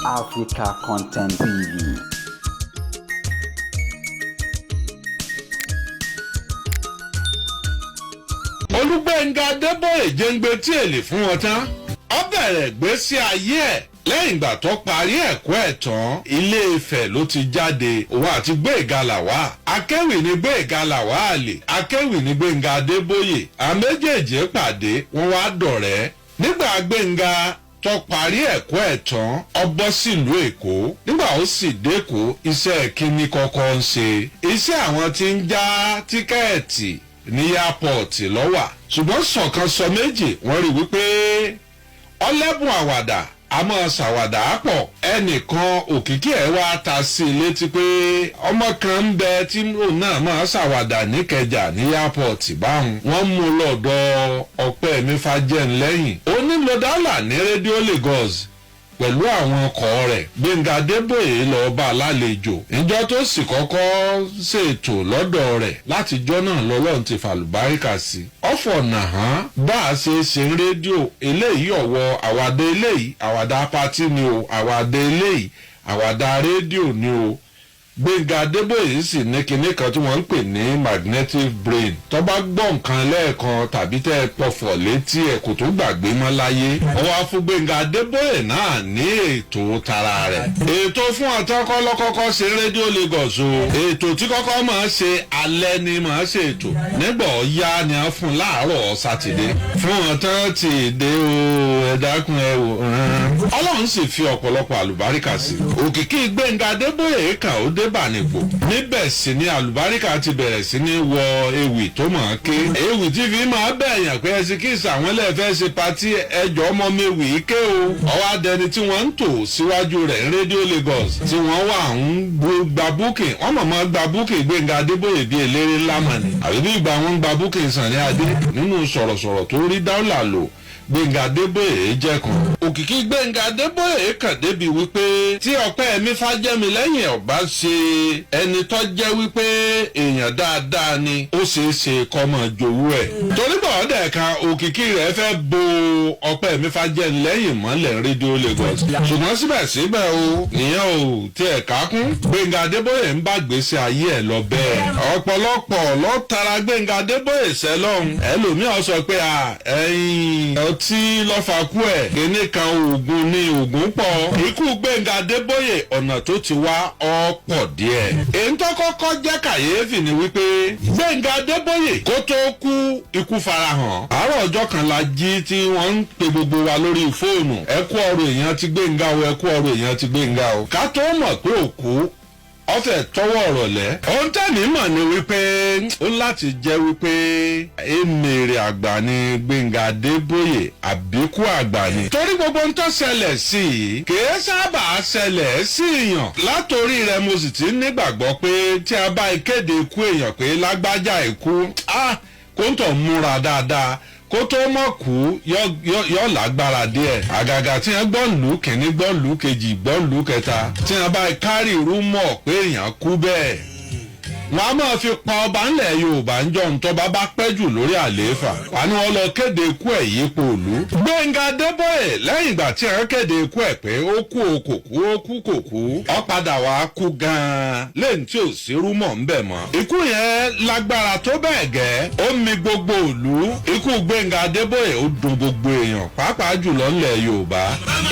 Africa Content TV. Olúgbẹ̀ngà Adébóyè jẹ́ǹgbẹ́ tí èlé fún wọn tán. Ó bẹ̀rẹ̀ gbésí ayé ẹ̀ lẹ́yìn ìgbà tó parí ẹ̀kọ́ ẹ̀ tán. Ilé Ifẹ̀ ló ti jáde, òun àti Gbóyèga Làwà. Akéwì ní Gbóyèga Làwà àlè, akéwì ní Gbẹ̀ngà Adébóyè. Àwọn méjèèjì pàdé, wọ́n wá dọ̀rẹ́. Nígbà Gbẹ̀ngà tó parí ẹ̀kọ́ ẹ̀ tán, ó bọ́ sílùú Èkó. Nígbà ó sì dÉkòó, iṣẹ́ kíní kọ́kọ́ ń ṣe? Iṣẹ́ àwọn tí ń já tíkẹ́ẹ̀tì ní airport lọ́wà. Ṣùgbọ́n sọ̀kan sọ méjì, wọ́n rí wípé ọlẹ́bùn àwàdà, a máa ṣàwàdà á pọ̀. Ẹnìkan òkìkí ẹ̀ wá ta sí i létí pé ọmọ kan ń bẹ tí òun náà máa ṣàwàdà níkẹjà ní airport báwọn. Wọ́n mú un lọ́dọ̀ ọ̀pẹ́ mi fàjẹ́ńlẹ́yìn onílọ́dálà ní rédíò Lagos pẹ̀lú àwọn ọkọ̀ rẹ̀. Gbẹ̀ngà Adébóyè lọ bá a lálejò ìjọ tó sì kọ́kọ́ ṣètò lọ́dọ̀ rẹ̀. Látijọ́ náà lọ́lọ́run ti fàlùbáríkà sí i. Ọ̀fọ̀ nàhán bá a ṣe ṣe ń rédíò eléyìí, ọ̀wọ́ àwàdà eléyìí, àwàdà pátí ni o, àwàdà eléyìí, àwàdà rédíò ni o. Gbẹ̀ngà Adébóyè sì ní kinní kan tí wọ́n ń pè ní magnetic brain. Tó bá gbọ́ nǹkan lẹ́ẹ̀kan tàbí tẹ́ ẹ pọ̀fọ̀ létí ẹ̀, kò tó gbàgbé mọ́ láyé. Wọ́n wá fún Gbẹ̀ngà Adébóyè náà ní ètò tara rẹ̀. Ètò fún ọ̀tọ́kọ́ lọ́kọ́kọ́ ṣe rédíò Lagos o. Ètò tí kọ́kọ́ máa ṣe, alẹ́ ni máa ṣe ètò. Nígbà ọ̀ya ni a fún láàárọ̀ Sátidé. Fún ọ̀tán ti dé o, ẹ dákun, ẹ wò. Ọlọ́run sì fi ọ̀pọ̀lọpọ̀ àlùbáríkà sí. Òkìkí Gbẹ̀ngà Adébóyè kàn ó dé bànìgbò. Níbẹ̀ sì ni àlùbáríkà ti bẹ̀rẹ̀ sí ní wọ ewì tó mọ̀ ọ́n ké. Ewì tí fi máa bẹ̀yàn pé ẹsìn kí ìsàwọn ẹlẹ́fẹ́ ṣe patí, ẹjọ́ ọmọ mi wì í ké o. Ọwọ́ adẹni tí wọ́n ń tò síwájú rẹ̀ ní rédíò Lagos tí wọ́n wà ń gba booking. Wọ́n mọ̀ mọ́ gba booking Gbẹ̀ngà Adébóyè bíi eléré ńlá mọ̀ ni, àbí bí ìgbà wọn ń gba booking Sànní Adé. Nínú sọ̀rọ̀sọ̀rọ̀ tó rí dáúlà lò, Gbẹ̀ngà Adébóyè jẹ́ kan. Òkìkí Gbẹ̀ngà Adébóyè kàn débi wípé tí ọpẹ́ mi fàjẹ́mi lẹ́yìn ọ̀bá ṣe ẹni tó jẹ́ wípé èèyàn dáadáa ni, ó ṣeé ṣe kọ́ mọ́ jowú ẹ̀. Torí bọ̀ ọ́dẹ̀ kan, òkìkí rẹ̀ fẹ́ bo ọpẹ́ mi fàjẹ́mi lẹ́yìn mọ́lẹ̀ rédíò Lagos. Ṣùgbọ́n síbẹ̀síbẹ̀ o, ìyẹn ò tiẹ̀ kákún. Gbẹ̀ngà Adébóyè ń bá gbèsè ayé ẹ̀ lọ bẹ́ẹ̀. Ọ̀pọ̀lọpọ̀ ló tara Gbẹ̀ngà Adébóyè sẹ́lọ̀hún. Ẹlòmíràn sọ pé ẹ̀yìn ọtí lọ́fà kú ẹ̀, kíní kan oògùn ní oògùn pọ̀. Ikú Gbẹ̀ngà Adébóyè, ọ̀nà tó ti wá ọ̀pọ̀ díẹ̀. Èyí tó kọ́kọ́ jẹ́ kàyéfì ni wípé Gbẹ̀ngà Adébóyè kó tó kú, ikú farahàn. Àárọ̀ ọjọ́ kan la jí tí wọ́n ń pe gbogbo wa lórí fóònù: "Ẹ kú ọ̀rọ̀ èèyàn ti Gbẹ̀ngà o, ẹ kú ọ̀rọ̀ èèyàn ti Gbẹ̀ngà o." Ká tó mọ̀ pé òkú, ọfẹ tọwọ́ ọ̀rọ̀ lẹ. Ohun tẹ̀mí mọ̀ ni wípé ó láti jẹ́ wípé èmèrè àgbà ni Gbẹ̀ngà Adébóyè, àbíkú àgbà ni. Torí gbogbo ń tó ṣẹlẹ̀ sí i kìí sábà ṣẹlẹ̀ sí èèyàn. Látòrí rẹ̀ mo sì ti nígbàgbọ́ pé tí a bá kéde ikú èèyàn pé lágbájá ikú, kó ń tọ̀ múra dáadáa, kó tó mọ̀ kú yọ lágbára díẹ̀. Àgàgà tí wọ́n gbọ́ lù kìíní, gbọ́ lù kejì, gbọ́ lù kẹta, tí wọ́n bá kárì rumour pé èèyàn kú bẹ́ẹ̀, wọ́n á máa fi pa ọba ńlẹ̀ Yorùbá ń jọ ntọ́ba bá pẹ́ jù lórí àlééfà, wà ní wọ́n lọ kéde ikú ẹ̀ yípo òlu. Gbẹ̀ngà Adébóyè, lẹ́yìn ìgbà tí wọ́n kéde ikú ẹ̀ pé ó kú o kò kú, ó kú kò kú, ó padà wá kú gan-an lẹ́yìn tí ò sí rumour ńbẹ̀ mọ́. Ikú yẹn lágbára tó bẹ́ẹ̀ gẹ́, ó mi gbogbo òlu. Ikú Gbẹ̀ngà Adébóyè, ó dùn gbogbo èèyàn, pàápàá jùlọ ńlẹ̀ Yorùbá.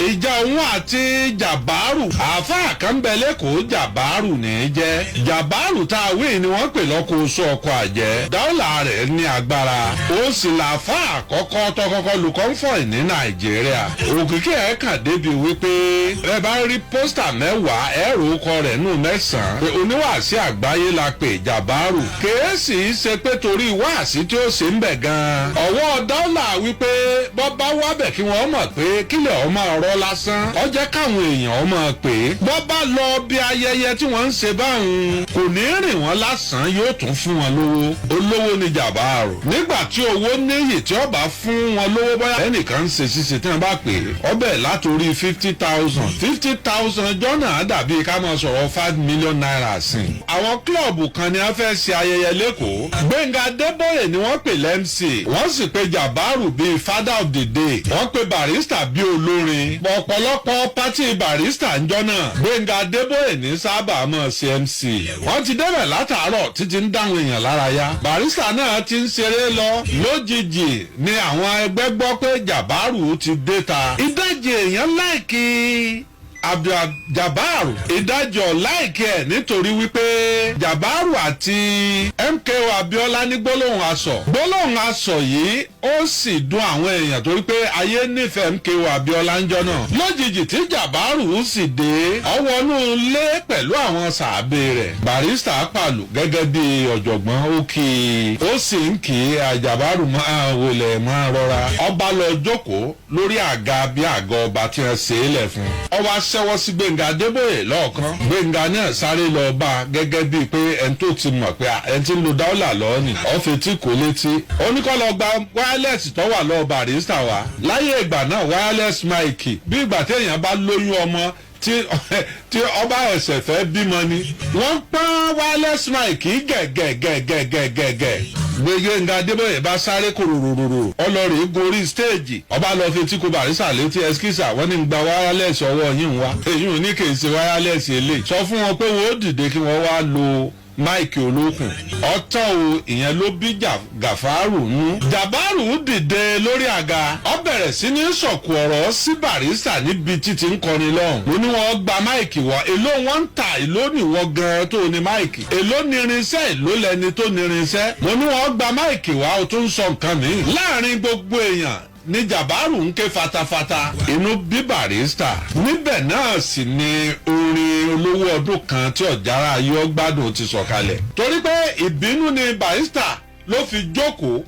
Ìjà òun àti Jàbáàrù, àáfàá kan bẹ lẹ́kọ̀ọ́, Jàbáàrù ní í jẹ́. Jàbáàrù tá a wí ni wọ́n pè lọ́kọ̀ oṣù ọkọ̀ àjẹ́. Dáwọ́là rẹ̀ ní agbára, ó sì làáfà àkọ́kọ́ tó kọ́kọ́ lu kọ́ńfọ̀ì ní Nàìjíríà. Òkìkí ẹ̀ kàn débi wípé ẹ bá rí poster 10, ẹ̀rù ọkọ rẹ̀ nù mẹ́sàn-án pé oníwàásí àgbáyé la pè Jàbáàrù. Kèésì ṣe pé torí wáàsí tí ó ṣe ń bẹ̀ gan-an. Ọwọ́ dáwọ́là wípé bọ́ bá wábẹ̀ kí wọ́n mọ̀ pé kílẹ̀ ọ máa rọ́ lásán, ó jẹ́ káwọn èèyàn ọ máa pè é. Bọ́ bá lọ bí ayẹyẹ tí wọ́n ń ṣe báwọn, kò ní rìn wọ́n. wọ́n lásán, yóò tún fún wọn lówó. Olówó ni Jàbáàrò. Nígbà tí owó níyì, tí ó bá fún wọn lówó, bóyá ẹnìkan ń ṣe ṣíṣe tí wọ́n bá pè é, ọbẹ̀ látòrí 50,000. 50,000 jọ́nà á dàbí ká máa sọ̀rọ̀ ₦5 million sí i. Àwọn club kan ni wọ́n fẹ́ ṣe ayẹyẹ lẹ́kọ̀ọ́. Gbẹ̀ngà Adébóyè ni wọ́n pè l'MC, wọ́n sì pe Jàbáàrù bíi father of the day, wọ́n pe Barrister bíi olórin. Ọ̀pọ̀lọpọ̀ party Barrister ń jọ́ náà, Gbẹ̀ngà Adébóyè ní sábà máa ṣe MC. Wọ́n ti débẹ̀ látàárọ̀ títí ń dáhùn èèyàn lára yá. Barrister náà ti ń ṣeré lọ. Lójijì ni àwọn ẹgbẹ́ gbọ́ pé Jàbáàrù ti dé ta. Ìdajì èèyàn like Abdul, ìdájọ́ like ẹ̀, nítorí wípé Jabaru àti MKO Abiola ní gbólóhùn asọ̀. Gbólóhùn asọ̀ yìí, ó sì dùn àwọn èèyàn, torí pé ayé nífẹ̀ẹ́ MKO Abiola ń jọ náà. Lójijì tí Jabaru sì dé, ọwọ́nú lé pẹ̀lú àwọn sàábé rẹ̀. Barrister pàlù gẹ́gẹ́ bí ọ̀jọ̀gbọ́n, ó kì í, ó sì ń kì í. Jabaru máa wọlé, máa rọra. Ọba lọ jókòó lórí àga bí àga ọba tí wọ́n ṣe é lẹ̀ fún. Ọba ṣẹ́wọ́ sí Gbẹ̀ngà Adébóyè lọ́ọ̀kan. Gbẹ̀ngà náà sáré lọ bá a gẹ́gẹ́ bíi pé ẹni tó ti mọ̀ pé ẹni tí ń lo dáúlà lọ́ọ́ ni ọ̀fẹ́ tí kò létí. Ó ní kó lọ gba wireless tó wà lọ́ọ́ Barrister wá. Láyé ìgbà náà, wireless mic, bí ìgbà téèyàn bá lóyún ọmọ tí ọba ẹsẹ̀ fẹ́ bímọ ni. Wọ́n pọ́n wireless mic gẹ̀gẹ̀gẹ̀gẹ̀gẹ̀gẹ̀. Gbẹ̀ngà Adébóyè bá sáré kòròròrò, ọlọ́rìí gorí stage, ọba lọ fi tí kò Barrister létí. "Excuse, wọ́n ní gba wireless ọwọ́ yín wá." Èyí ò ní kì í ṣe wireless eléyìí. Sọ fún wọn pé wọ́n ó dìde kí wọ́n wá lo mic olókùn ọ̀tọ̀ o. Ìyẹn ló bí Gàfárù nú. Jàbárù dìde lórí àga, ó bẹ̀rẹ̀ sí ní sọ̀kù ọ̀rọ̀ sí Barrister níbi títí ń kọrin lọ́hùn. Mo ní wọ́n gba mic wá. Èló wọ́n ń tà? Èló nìwọ gan tó ní mic? Èló ní irinṣẹ́? Èló lẹni tó ní irinṣẹ́? Mo ní wọ́n gba mic wá, o tún sọ nǹkan mi. Láàrin gbogbo èèyàn ní Jàbárù ń ké fatafata. Inú bí Barrister níbẹ̀ náà sì ni orin Olówó Ọdún Kan tí ọ̀jára yọ gbádùn ti sọ̀kalẹ̀, torí pé ìbínú ni Barrister ló fi jókòó.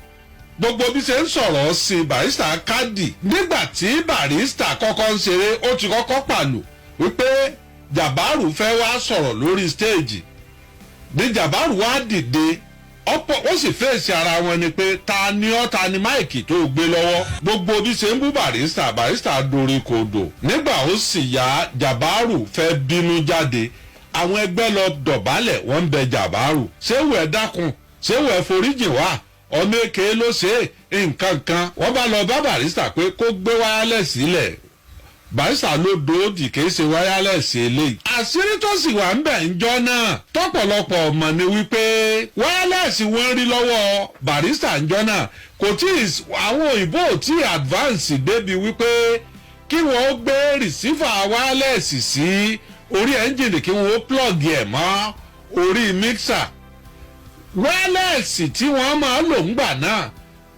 Gbogbo bí ṣe ń sọ̀rọ̀ sí Barrister kádì. Nígbà tí Barrister kọ́kọ́ ń ṣeré, ó ti kọ́kọ́ pàlù wípé Jàbárù fẹ́ wá sọ̀rọ̀ lórí stage. Ní Jàbárù wá dìde, ọ̀pọ̀ ó sì fèsì ara wọn ni pé, "Ta ni ọ́? Ta ni mic tó gbé lọ́wọ́?" Gbogbo bí ṣe ń bú Barrister, Barrister dorí kodò. Nígbà ó sì yá, Jàbárù fẹ́ bínú jáde. Àwọn ẹgbẹ́ lọ dọ̀bálẹ̀, wọ́n ń bẹ Jàbárù, "Ṣéwù, ẹ dákun, ṣéwù, ẹ foríjìn wá, ọmọ èké ló ṣe é." Nǹkan kan, wọ́n bá lọ bá Barrister pé kó gbé wireless sílẹ̀. Barrister ló dòódì, kìí ṣe wireless eléyìí. Àṣírí tó sì wà ń bẹ̀ ń jọ́ náà tọ́pọ̀lọpọ̀ ọmọ ni wípé wireless wọ́n rí lọ́wọ́ Barrister ń jọ́ náà, kò tí ì, àwọn òyìnbó ò tí ì advance débi wípé kí wọ́n gbé receiver wireless sí orí ẹ́ńjìnì, kí wọ́n plug ẹ̀ mọ́ orí mixer. Wireless tí wọ́n máa lò ń gbà náà,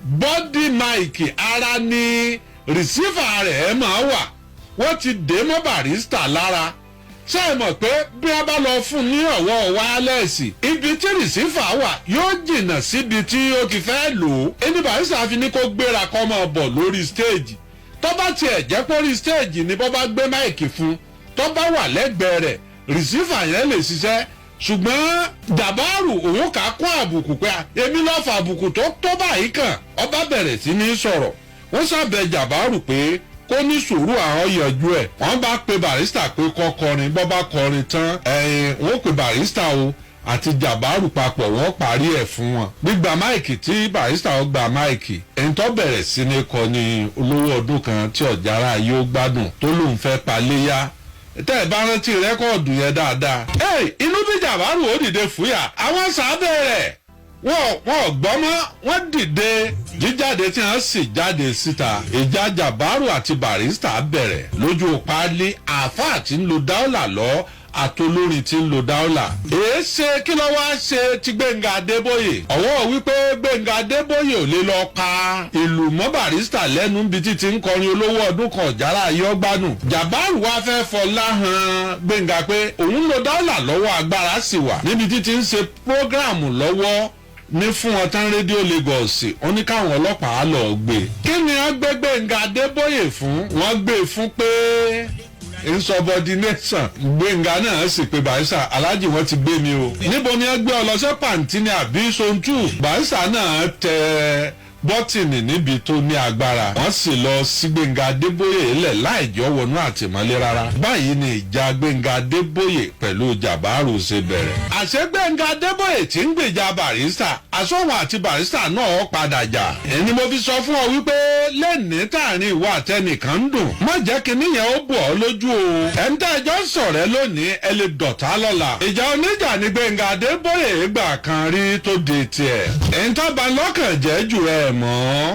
body mic ara ni receiver rẹ̀ máa wà. Wọ́n ti dé mọ́ Barrister lára. Ṣé ẹ mọ̀ pé bí wọ́n bá lọ fún ní ọ̀wọ́ wireless, ibi tí receiver wà yóò jìnnà síbi tí ó ti fẹ́ lò ó? Ẹni Barrister fi ní kó gbéra kó máa bọ̀ lórí stage. Tó bá tiẹ̀ jẹ́ pé orí stage ni bọ́ bá gbé mic fún, tó bá wà lẹ́gbẹ̀ẹ́ rẹ̀, receiver yẹn lè ṣiṣẹ́. Ṣùgbọ́n Jàbáàrù òun kà á kún àbùkù pé èmi lọ́ọ́ fa àbùkù tó tó báyìí kàn. Ọba bẹ̀rẹ̀ sí ní sọ̀rọ̀. Wọ́n sábẹ̀ Jàbáàrù pé kó ní sùúrù, àwọn yanjú ẹ̀. Wọ́n bá pe Barrister pé kó kọrin. Bọ́ bá kọrin tán, ẹ̀yìn wọ́n pe Barrister o àti Jàbáàrù papọ̀, wọ́n parí ẹ̀ fún wọn. Gbígba mic tí Barrister gba mic, ẹni tó bẹ̀rẹ̀ sí ní kọ ní Olówó Ọdún Kan tí ọ̀jára yóò gbádùn, tó lóun fẹ́ paléyà. Tẹ́ ẹ bá rántí record yẹn dáadáa. Inú bí Jàbáàrù, ó dìde fúyà. Àwọn sábẹ́ rẹ̀ wọ́n gbọ́ mọ́, wọ́n dìde. Jíjáde tí wọ́n sì jáde síta, ìjà Jàbáàrù àti Barrister bẹ̀rẹ̀ lójú páálí. Àáfàá tí ń lo dáúlà lọ àtolórin tí ń lo dáúlà. Èé ṣe, kí ló wá ṣe ti Gbẹ̀ngà Adébóyè? Ọ̀wọ́ wípé Gbẹ̀ngà Adébóyè ò lè lọ pa ìlú mọ́ Barrister lẹ́nu níbi títí ń kọrin Olówó Ọdún Kan ọ̀jára ayọ́gbánù. Jàbáàrù wá fẹ́ fọlá hàn Gbẹ̀ngà pé òun lo dáúlà lọ́wọ́, agbára sì wà níbi títí ń ṣe program lọ́wọ́. Ní fún wọn tán, Rédíò Lagos, ó ní káwọn ọlọ́pàá lọ gbé. Kí ni wọ́n gbé Gbẹ̀ngà Adébóyè fún? Wọ́n gbé fún pé insubordination. Gbẹ̀ngà náà sì pé Barrister, "Aláàjì, wọ́n ti gbé mi o." "Níbo ni wọ́n gbé ọ lọ? Sí pàǹtí ni àbí sontu?" Barrister náà tẹ bọ́tìnì níbi tó ní agbára, wọ́n sì lọ sí Gbẹ̀ngà Adébóyè lẹ̀ láìjọ́ wọnú àtìmọ́lé rárá. Báyìí ni ìjà Gbẹ̀ngà Adébóyè pẹ̀lú Jàbáàrù ṣe bẹ̀rẹ̀. Àṣé Gbẹ̀ngà Adébóyè tí ń gbèjà Barrister, àsọ̀wọ̀n àti Barrister náà padà jà. Ẹni mo fi sọ fún ọ wípé lẹ́ẹ̀ní tààrin ìwọ àtẹnìkan ń dùn, má jẹ́ kí níyẹn ó bọ̀ ọ́ lójú o. Ẹni tá ẹjọ́ sọ̀rẹ́ lónìí, ẹ lè dọ̀tá lọ́la. Ìjà oníjà ní Gbẹ̀ngà Adébóyè gbà kan rí tó di tiẹ̀. Ẹni tó bá lọ́kàn jẹ́ jù ẹ mọ́.